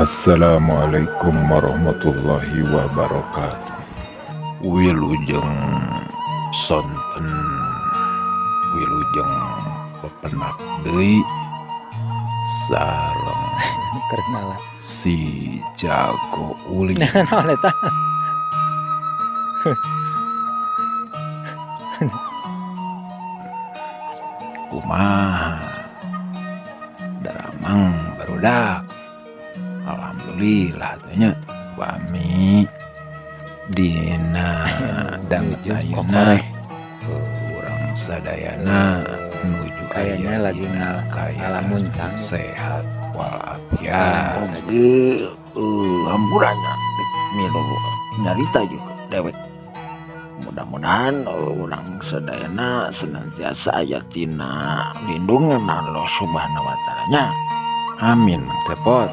Assalamualaikum warahmatullahi wabarakatuh. Wilujeng sonten, wilujeng pepenak deui sareng Kenalan. Si Jago Ulin. Naon eta? Kumaha daramang barudak? Alhamdulillah teh nya wami dina danget ayeuna Kokoreh. Urang sadayana nuju Kayaknya aya lagi dina kaayaan ngalamuncang. Sehat walafiat. Oge hampurannya milu nyarita juga dewek. Mudah-mudahan urang sadayana senantiasa aya tina lindungan Allah Subhanahu wa taala nya. Amin tepot.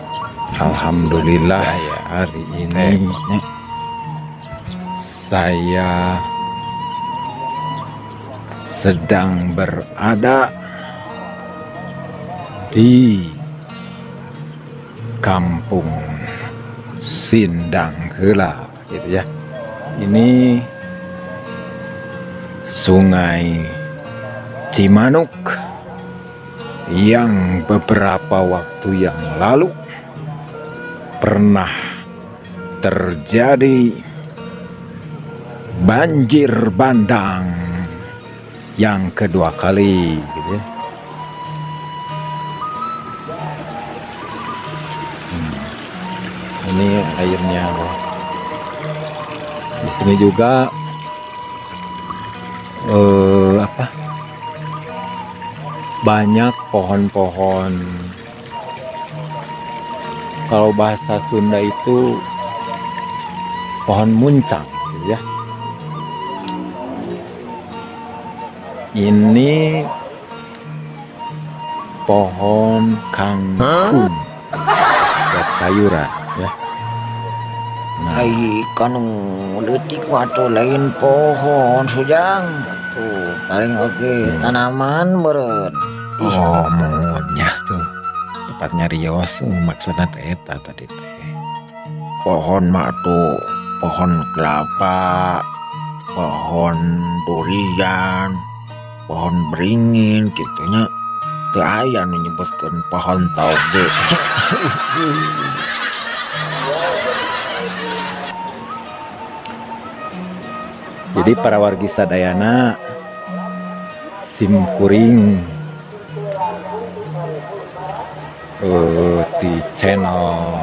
Alhamdulillah ya, hari ini Tepotnya. Saya sedang berada di Kampung Sindang Heula gitu ya. Ini Sungai Cimanuk yang beberapa waktu yang lalu pernah terjadi banjir bandang yang kedua kali gitu ya. Ini airnya. Di sini juga apa? Banyak pohon-pohon. Kalau bahasa Sunda itu pohon muncang gitu ya. Ini pohon kangkung buat sayuran ya. Nah, Ai kanu leutik mah tuh lain pohon sujang tuh paling oge tanaman meureun. Oh, maunya tuh tepatnya Rios maksudnya teh eta tadi teh. Pohon mah tuh pohon kelapa, pohon durian, pohon beringin gitu nya. Teu aya nu nyebutkeun pohon toge. Jadi para wargi sadayana, sim kuring di channel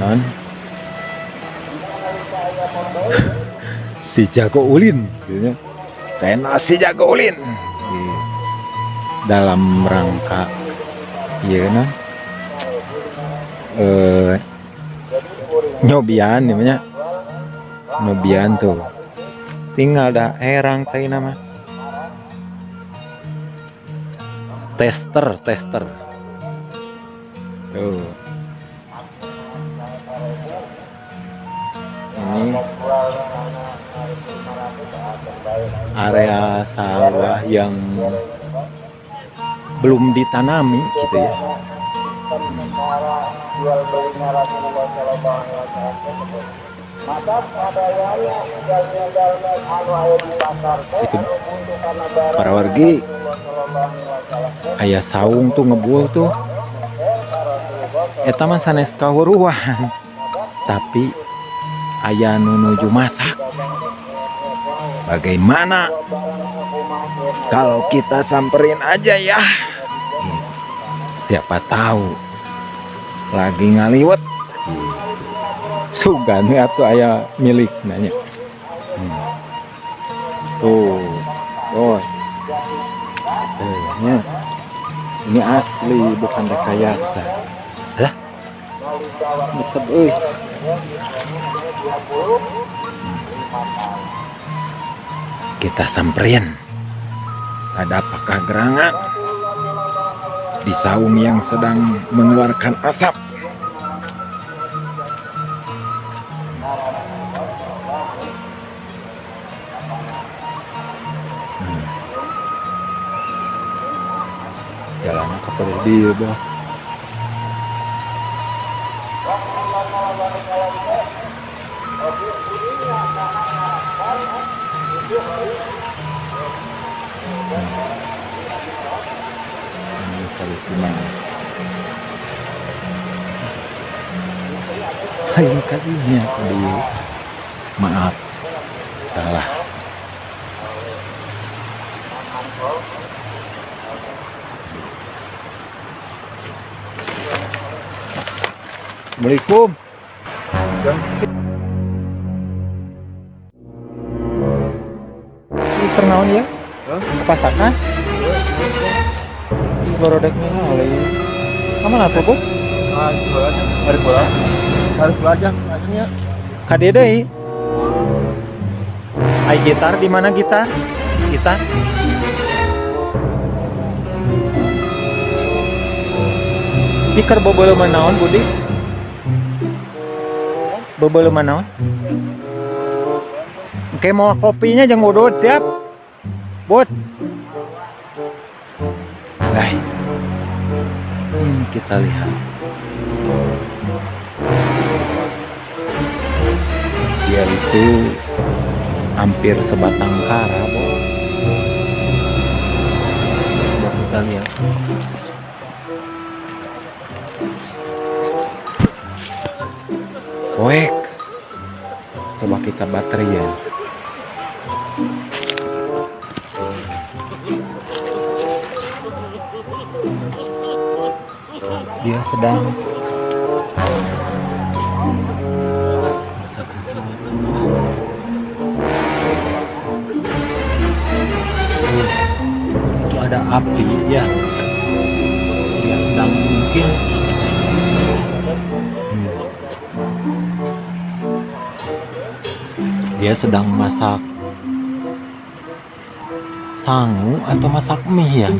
non si Jago Ulin gitu ya. Channel si Jago Ulin di dalam rangka iya nah nyobian namanya, nyobian tuh tinggal dah herang cai nama tester tester tuh. Ini area sawah yang belum ditanami gitu ya. Itu para wargi aya saung tuh ngebul tuh eta mah sanes kahuruan tapi aya nu nuju masak. Bagaimana kalau kita samperin aja ya? Siapa tahu lagi ngaliwet sugan atau aya milik nanya. Tuh bos. Tuh, ini asli bukan rekayasa lah. Mecep euy. Kita samperin. Ada apakah gerangan di saung yang sedang mengeluarkan asap? Jalannya kepada dia, bos. Ini kali Cimang. Ayo kalinya tadi, maaf salah. Assalamualaikum. Ini pernaon ya? Kepasakan? Ini barodek oleh. Kamu apa, Bu? Hari pulang. Harus belajar, akhirnya. Kade deui. Ai gitar di mana gitar? Gitar. Ini keur bobeleuman naon, Budi? Bobeleuman naon? Oke, mau kopinya jangan udut, siap? Bud. Baik. Ini kita lihat. Dia itu hampir sebatang kara, Bo. Coba kita lihat. Poek. Coba kita baterai ya. Dia sedang masak sesuatu. Itu ada api ya. Dia sedang mungkin dia sedang masak sangu atau masak mie ya.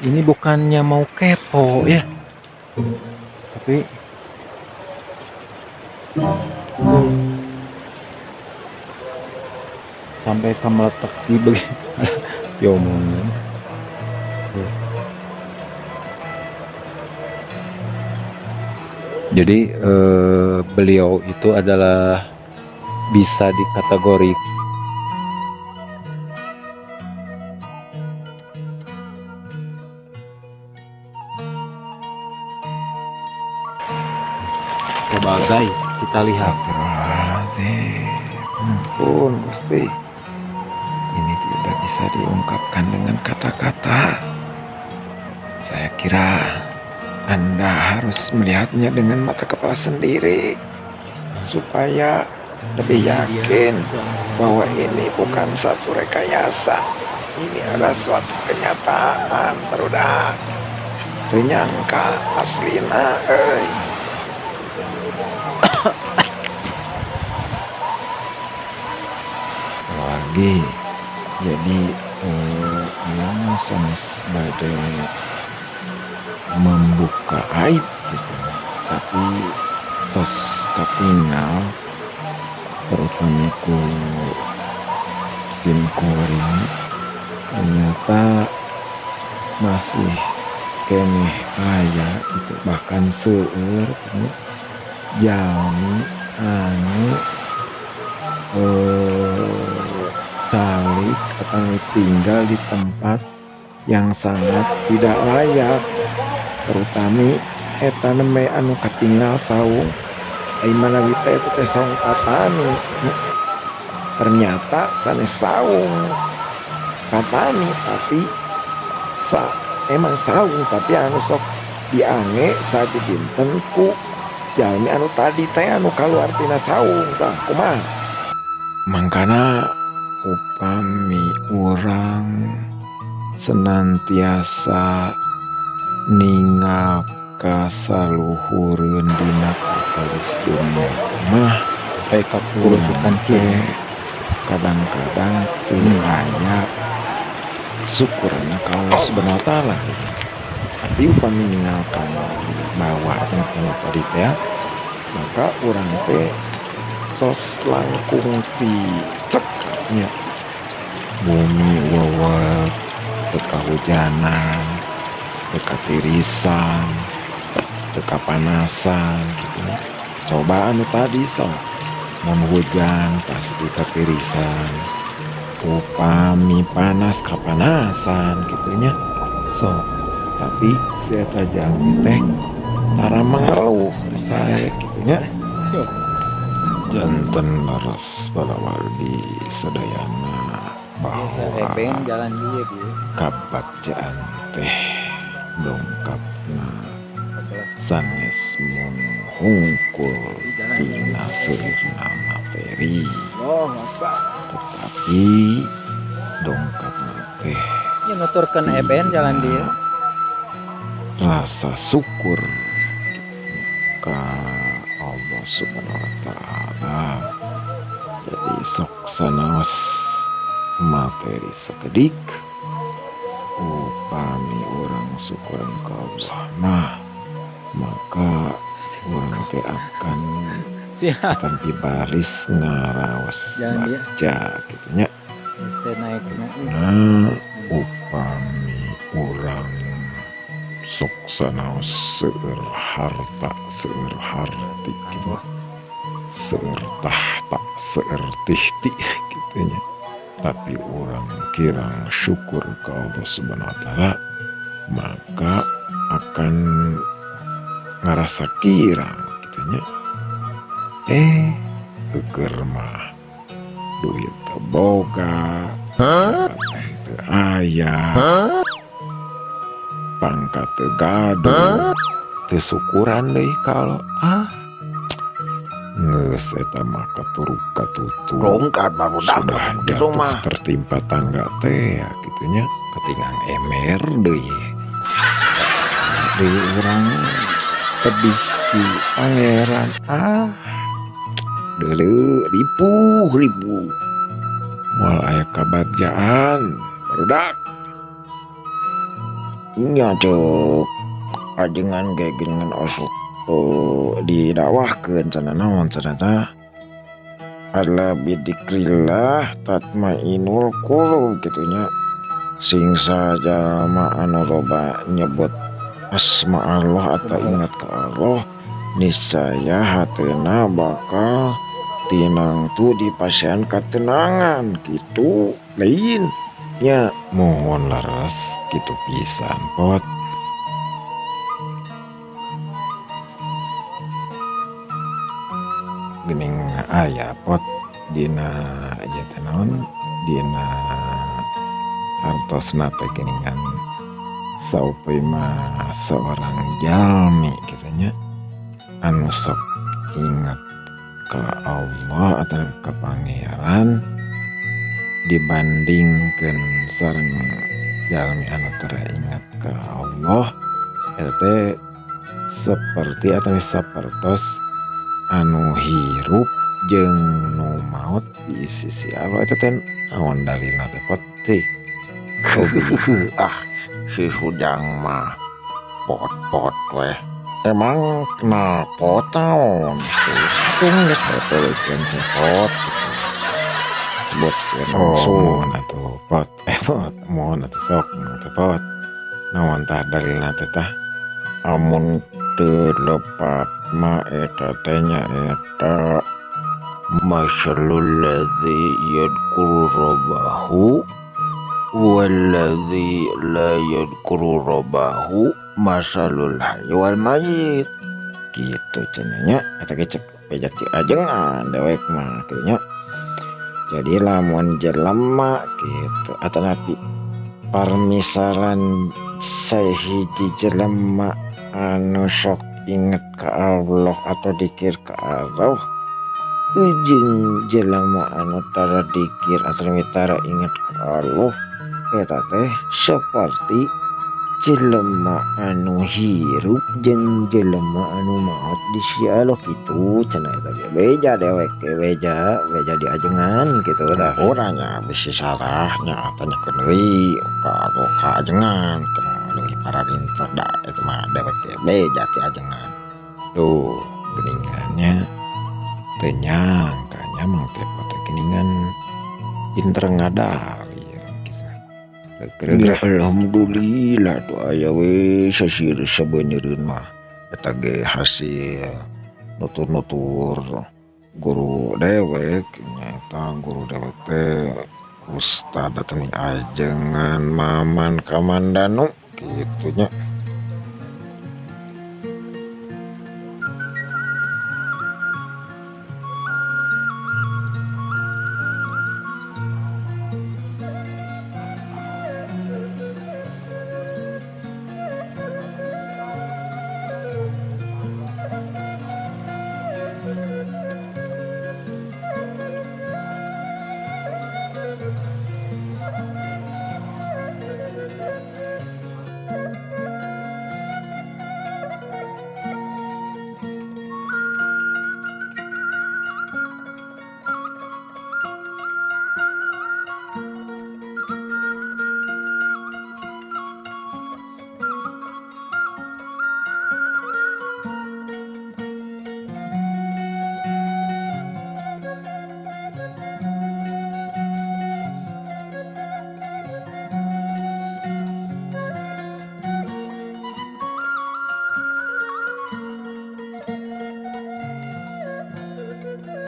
Ini bukannya mau kepo ya, tapi sampai ke meletak di begitu diomongin. Jadi beliau itu adalah bisa dikategori sebagai, kita lihat. Ampun Gusti, ini tidak bisa diungkapkan dengan kata-kata. Saya kira Anda harus melihatnya dengan mata kepala sendiri supaya lebih yakin bahwa ini bukan satu rekayasa. Ini adalah suatu kenyataan, barudak. Teu nyangka aslina euy. Lagi jadi yang sanes bade membuka aib gitu, tapi tos katingal terutama ku sim kuring ternyata masih keneh aya gitu, bahkan seueur jalmi anu calik atau tinggal di tempat yang sangat tidak layak, terutama eta nembe anu katinggal saung ai manawi teh eta teh saung patani. Ternyata sanes saung patani, tapi emang saung tapi anu sok diange sadidinten ku jalmi anu tadi teh anu kaluar tina saung tah kumaha. Mangkana upami urang senantiasa ningal kasaluhureun dina perkawis dunia mah sampai ka purusukan kieu kadang-kadang teu aya syukurna ka Allah Subhanahu wa taala. Tapi upami ningal kana bawa atau tadi teh, maka urang teh tos langkung diceknya bumi wewek teu kahujanan teu katirisan Teu kapanasan gitu nya. Coba anu tadi sok mun hujan pasti katirisan, upami panas kapanasan gitu nya. Sok tapi si eta jalmi teh tara mengeluh saya gitu nya. Janten leres balawargi sadayana bahwa jalan dia gitu. Kabagjaan teh dongkapna sanes mun hungkul tina seueurna materi, tetapi dongkapna teh Ya nuturkeun eben jalan dia. Rasa syukur ka Allah Subhanahu wa Ta'ala. Jadi sok sanaos materi sakedik, upami urang syukuran ka Allah mah, maka urang teh akan Siap. tanpa baris ngaraos Jalan dia. Bagja gitu nya. Bisa naiknya. Nah, upami urang sok sanaos seueur harta, seueur harti gitu, seueur tahta, seueur tihti gitu nya, tapi urang kirang syukur ke Allah Subhanahu wa Ta'ala, maka akan ngarasa kirang gitu nya. Eueur mah duit teu boga, jabatan teu aya, pangkat teu gaduh, teu syukuran deui kalau ah geus eta mah katuruk katutu. Rongkat barudak Sudah gitu jatuh mah. Tertimpa tangga teh ya gitu nya, katingang emer deui deui urang pedih di pangeran, ah deuleu ripuh ripuh, moal aya kabagjaan barudak. Nya cek ajengan ge geuningan osok didakwahkeun cenah naon cenah tah, ala bidzikrillah tatmainul qulub kitu nya. Sing sajalma anu loba nyebut asma Allah atau ingat ka Allah, niscaya hatena bakal tinangtu dipasihan katenangan kitu lain nya. Mohon leres kitu pisan pot. Geuning aya pot dina ieu teh naon, dina hartosna teh geuningan saupami mah seorang jalmi kitu nya anu sok ingat ka Allah atau ka Pangeran dibandingkeun sareng jalmi anu tara ingat ka Allah, eta teh seperti atau sapertos anu hirup jeung nu maot di sisi Allah. Eta teh naon dalilna teh potik? Ah, si Sujang mah pot-pot weh. Emang kenapa taon tuh geus betul cepot sebutkeun Oh, langsung. Mohon atuh pot, pot mohon atuh sok atuh pot, naon tah dalilna teh tah? Amun teu lepat mah eta teh nya eta masalul ladzi yadhkuru rabbahu walladzi la yadhkuru rabbahu masalul hayy wal mayyit kitu cenah nya. Eta ge cek beja ti ajengan dewek mah kitu nya. Jadi lamun jelema kitu atanapi parmisalan sahiji jelema anu sok inget ka Allah atau dikir ka Allah jeung jelema anu tara dikir atau tara inget ka Allah, eta teh seperti jelema anu hirup jeung jelema anu maot di sisi Allah kitu cenah. Eta ge beja dewek ge, beja beja di ajengan kitu dah. Urang nya bisi salah nya, tanyakeun deui ka anu ka ajengan kana leuwih pararinter da eta mah dewek ge beja ti ajengan. Tuh geuningannya teu nyangka nya Mang Tepot teh geuningan pinter ngadalir kitu. Ya alhamdulillah tuh aya we sasir sabeuneureun mah. Eta ge hasil nutur-nutur guru dewek nyaeta guru dewek teh Ustad atau ajengan Maman Kamandanu kitu nya.